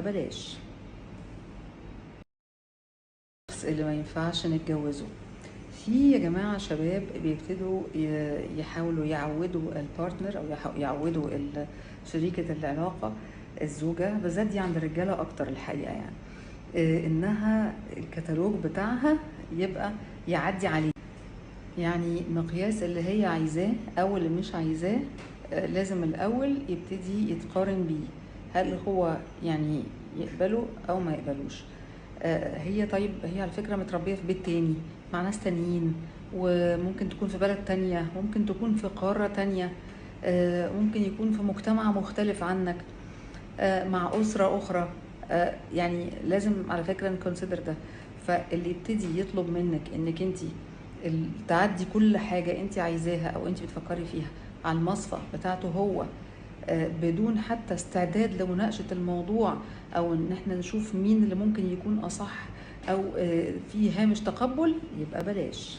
بلاش. الشخص اللي ما ينفعش نتجوزه. في يا جماعة شباب بيبتدوا يحاولوا يعودوا ال partner أو يعودوا شريكة العلاقة، الزوجة بالذات، دي عند الرجالة أكتر الحقيقة، يعني إنها الكتالوج بتاعها يبقى يعدي عليه، يعني مقياس اللي هي عايزاه أو اللي مش عايزاه، لازم الأول يبتدي يتقارن بيه، هل هو يعني يقبله أو ما يقبلوش. هي طيب هي على فكرة متربية في بيت تاني مع ناس تانيين، وممكن تكون في بلد تانية، ممكن تكون في قارة تانية، ممكن يكون في مجتمع مختلف عنك، مع أسرة أخرى، يعني لازم على فكرة ن consider ده. فاللي يبتدي يطلب منك انك انت تعدي كل حاجة انت عايزاها او انت بتفكري فيها على المصفى بتاعته هو، بدون حتى استعداد لمناقشة الموضوع او ان احنا نشوف مين اللي ممكن يكون اصح او في هامش تقبل، يبقى بلاش.